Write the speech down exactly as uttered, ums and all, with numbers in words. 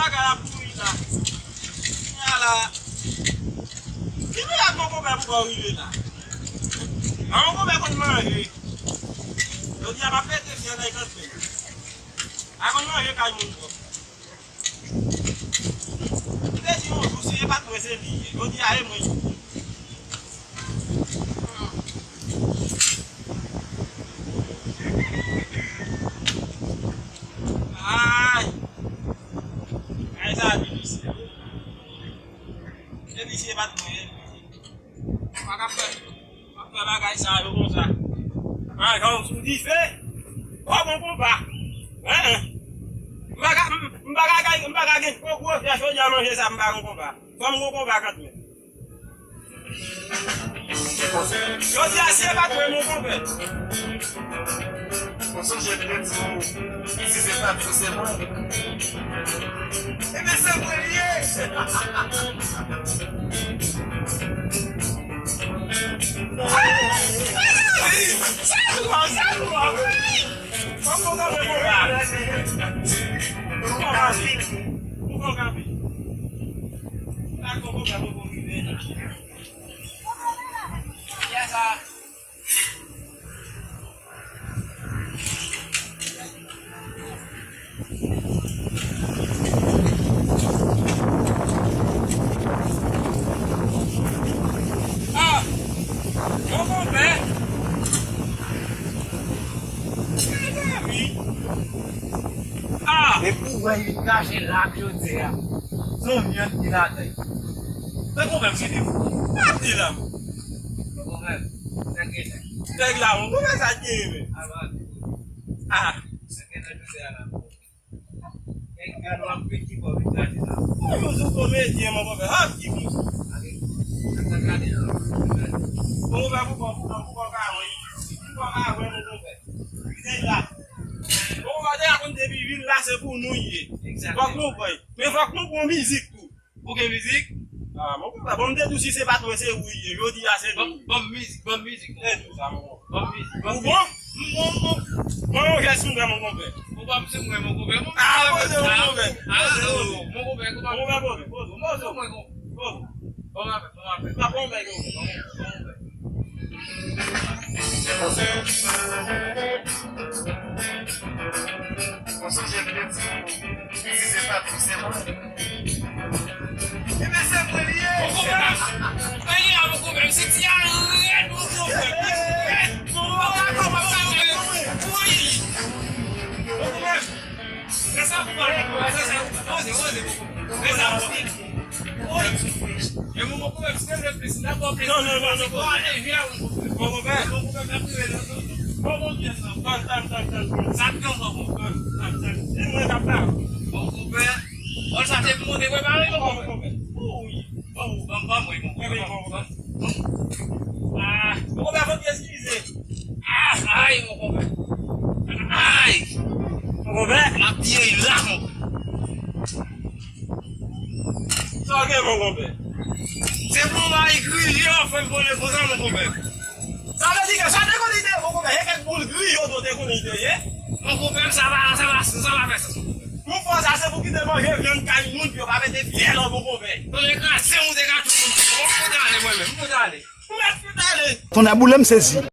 Bagay ap pouri la. Kounye a la. Ki bagay bon konpè pou kò rive la? A bon konpè konn manje. Jodi a m ap pete fyèl nan kant men. A konn manje kay moun twòp. M te di yon jou, si e pa t mwen, se li ye. Jodi a, e mwen. Ay! Ay, sa difisil. E li, si e pa t mwen, e li ye. Pa ka fè. Ap fè bagay sa yo konsa. Manjan w sou dife. Kòman konpa? Hein? M pa ka, m, m pa ka, m pa ka gen gwo gwo fyèch jodi a manje sa, m pa gon konpa. Fò m gon konpa kanmenm. Jodi a, si e pa t mwen, mon konpè. Ou sonje m te di w, si se pa t ou, se mwen. Ebyen, se mwen l ye. Sa dwòl, sa dwòl. Kòman w kanpe konpa? Ou konpa vit. Ou konpa vit. Sa konpa, konpa rive. Yes, sir. Ah! Bon konpè! Mezanmi! Ah! Epi w wè li kache la jodi a. Se yon vyann ki ladan l. Mwen konpè m kite pou ou. Ap di la m. Mwen konpè m. Nèg la, mwen konpè sa k genyen men. Ah. Nèg la nou ap peki bò vin gade la. Ou yon sou komedyen, mon konpè. Hòp, ki moun. Bon, konpè, pou kò, pou kò, pou kò ka wè. Pou kò ka wè, mon konpè. Nèg la. Bon, konpè, te rakonte depi vin la, se pou nou ye. Fòk nou pran. Men fòk nou pran mizik tou. Ou gen mizik? Ah, mon konpè, bon, m te di w si se pa t mwen, se ou l ye. Jodi a, se nou. Ban m mizik, ban m mizik. Se tou sa, mon konpè. Ban m mizik, ban m mizik. Ou bon? M bon, m bon. Ban m yon jès, mon konpè. Ou ban m sou mwen, mon konpè. Ah, poze, mon konpè. Ah, oh, mon konpè, konpè. Mon konpè, poze, poze, poze. Poze. Bon, bon, bon. Bon, bon, bon. Sa bon, bèl, bon, bon, bon. Ou sonje m te di w, si se pa t ou, se mwen. Ebyen, se mwen l ye. Mon konpè, mwen ye a, mon konpè, se ti a rèd, mon konpè, rèd. Mon konpè, kòman sa, mon konpè? Wi. Mon konpè, se sa pou mwen, mon konpè, se sa. Poze, poze, mon konpè. Se sa pou mwen. Wi. E mon konpè, se le plis, n a pa plis. Non, non, non, non. Bon, ale, vin la, mon konpè. Bon, konpè. Bon, konpè, n ap rive, non, non. Bon, bon, byen, sa. Tann, tann, tann, tann, tann. Sa k gen ankò, konpè? Tann, tann. E mwen k ap la. Bon, konpè. Bon, sa te pou mwen te prepare, non, konpè? Wi. Bon, ban m, ban m, wi, konpè. Wi, wi, konpè. Ah, mon konpè, fò m eskize. Ah, ay, mon konpè. Ay! Mon konpè? M ap byen la, mon konpè. Sa w gen, mon konpè? Se pou bay griye w fè m konnen konsa, mon konpè. Sa vle di ke sa te konnen te, mon konpè, e kèk boul griye w te konnen te ye. Mon konpè, sa va, sa va, sa va fè sans. Yon fwa sa, se pou kite manje vyann kay moun, pou yo pa mete fyèl, mon konpè. Tande kraze, ou te ka tou moun. Bon, mwen ale, mwen menm, mwen ale. Ou mèt fout ale. Tonnè boule m sezi.